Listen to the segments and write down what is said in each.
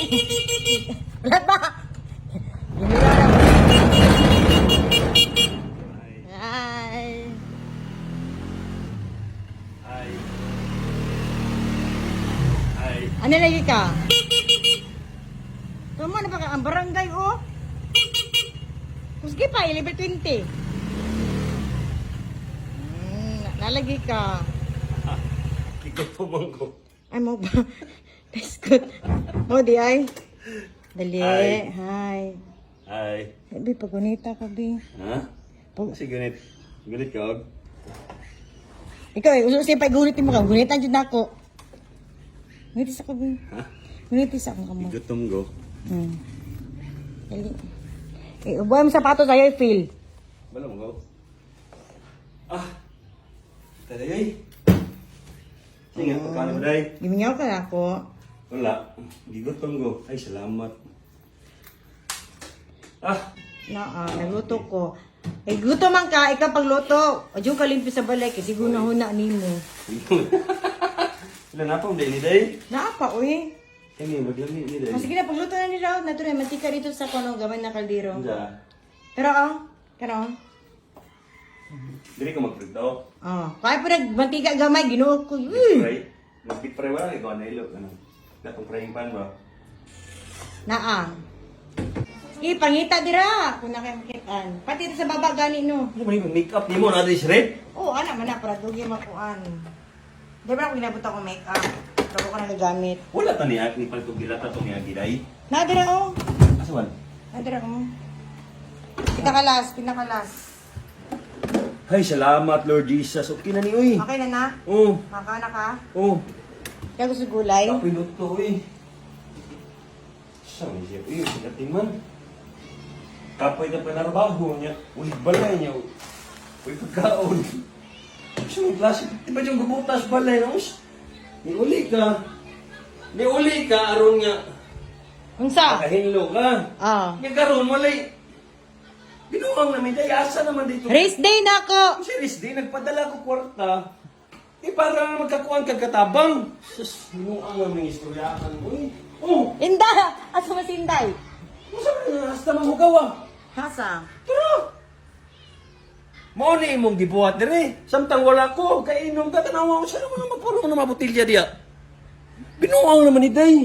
Wala ba? Ginila na. Hi. Ay. Ay. Ano lagi ka? Tama na ba ka? Ang barangay, oh. Kusgi pa, 11:20. Nalagi ka. Ikaw ko. Ay, mo ba? That's good. Mo, di ay. Dali. Hi. Hi. Ay. Ay, bi, pagunita ka, bi. Ha? Pag Kasi ganit. Ganit ka, og? Ikaw, eh, uso siya pa, gunitin mo ka. Gunitan dyan ako. Gunitin sa ko, bi. Ha? Gunitin sa akong kamot. Gutom go. Dali. Eh, ubuhay mo sapatos sa'yo, Phil. Bala mo go. Ah. Taday ay. Sige, pagkano mo day? Gimingaw ka na ako. Wala. Gigutom go. Ay, salamat. Ah. Na, ah, nagluto ko. Eh, gusto man ka, ikaw pagluto. Adyo ka limpi sa balay, kasi guna-huna nimo. Ilan na pong day ni day? Naa pa, uy. Kani, maglami ni day. Ah, sige na, pagluto na ni Raul. Natural, mantika dito sa kono, gamay na kaldero. Unsa? Pero, oh, kano? Dili ko magprito. Oh, kaya po nagmantika gamay, ginoo ko. Uy! Fry. Mag-deep fry wala ikaw na ilo ano. Gatong frying pan ba? Naa. Eh, pangita dira. Kung nakakitaan. Pati ito sa baba gani, no. Ano ba yung make-up nimo na this red? Oo, oh, ana man na, para dugi makuan. Di ba ako ginabot ako make-up? Bago ko na nagamit. Wala ta niya ni paltog gilata tong niya giday. Na dira, oh. Asa man? Na dira, oh. Pinakalas, pinakalas. Ay, salamat Lord Jesus. Okay na ni uy. Okay na na? Oh, Makana ka? oh. Kaya gusto gulay? Kapoy luto uy. Sa ni siya uy, sa man. Kapoy na panarbaho niya. Uy, balay niya. Uy, pagkaon. Sa mga klase, di ba yung gubutas balay na us? Niuli ka. Niuli ka aron nga. Unsa? Nakahinlo ka. Ah. Nga karon walay. Binuang namin day asa naman dito. Race day na ako! Ang serious day nagpadala ko kwarta. Di para magkakuan kag katabang. Sus, binuang namin istoryahan mo eh. Oh, Inda! Asa mas inday? unsa man nga hasta mahugaw ah. Hasa? Tara. Mao ni imong gibuhat dire. Samtang wala ko, kainom ka tanawa unsa naman magpuro mo na mabotilya diya. Binuang naman ni Day.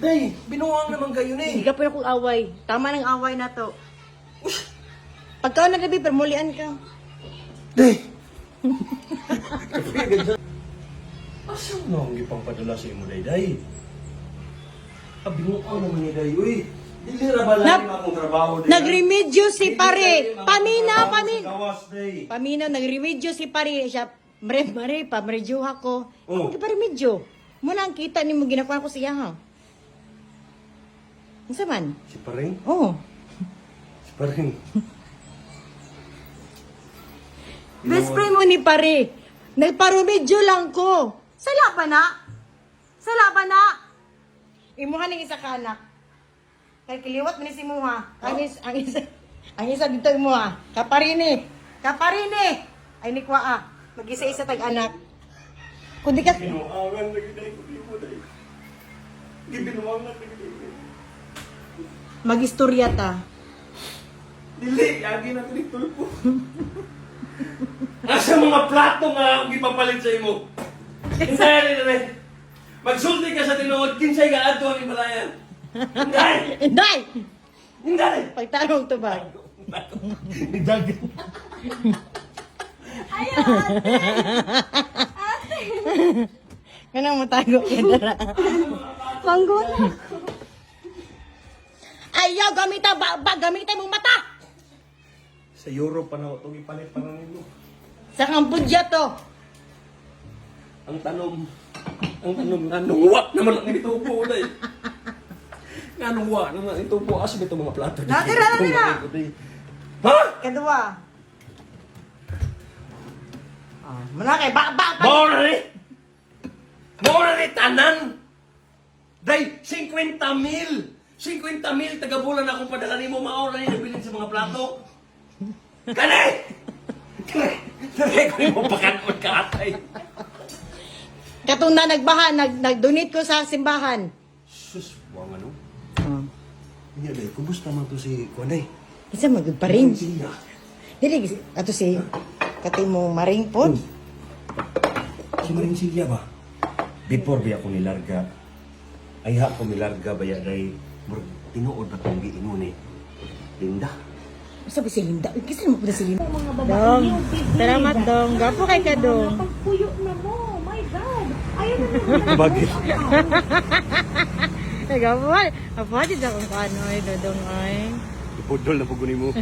Day, binuang naman kayo ni. Hindi ka pa akong away. Tama ng away na to. Pagkaon na gabi, pero mulian ka. Day! Asa mo ang gipampadala sa imo, Day, Day? Abinguan naman ni Day, uy. Dili ra ba lang akong trabaho, Day? Nagremedyo si Dili pare. ra akong Pamina, trabaho sa pamina. Gawas, Day. Pamina, nagremedyo si pare. Siya, mare, mare, pamredyo ako. Oh. Ako, paremedyo. Muna ang kita ni mo, ginakuha ko siya, ha? Unsa man? Si Paring? Oh. Si Paring. Best friend mo ni pare. Nagparemedyo lang ko. Sala pa na? Sala pa na? Imuha ning isa ka anak. Kay kiliwat man ni si Muha. Ang isa dito imuha. Kaparini. Kaparini. Ay ni kwa ah. Mag-isa-isa tag anak. Kundi ka Binuangan lagi, Day. Kundi mo, Day. Gibinuangan lagi, Day. magistorya ta. Dili, agi na ito tulpo. Asa mga plato nga akong gipapalit sa imo? Kinsay rin rin. Magsulti ka sa tinuod, kinsay ka adto ang Himalayan. Hinday! Inday! Hinday! Pagtanong tubag. Hinday! Kanang matago ka dara. Mangguna. Ayaw gamita ba, ba gamitan mong mata. Sa Europe pa na itong ipalit pa na nimo. Sa Cambodia to. Ang tanom, nganong wa naman ang itupo na eh. Nganong wa naman ang itupo. Asa ba itong mga plato? Natira, natira. Ha? Kadua. Ah, muna kay ba ba ba. Mao na ni! Mao na ni tanan! Day, 50 mil! 50 mil, tagabulan akong padala nimo, mao na ni nabilin sa mga plato. Kani! Kani! Kani ko nimo pakanon ka atay. Katong na nagbaha, nag nag-donate ko sa simbahan. Sus, Nya day, kumusta man to si Kuanay? Isa magud pa rin. Siya. Dili ato si katay mo maring pod. Si Maring Silya ba? Before ba ako nilarga, ay ha ko nilarga ba ya day, murag tinuod ba tong giingon eh. Linda. Usa ba si Linda? Uy, Kisa mo pud si Linda. Mga babae, Dong. yung bibig. Salamat dong. Gapo kay ka dong. Pagpuyo na mo. My God. Ayaw na naman. Bakit? Ay, gapo. Apo jud akong kuan oy dodong oy. Ipudol na po mo.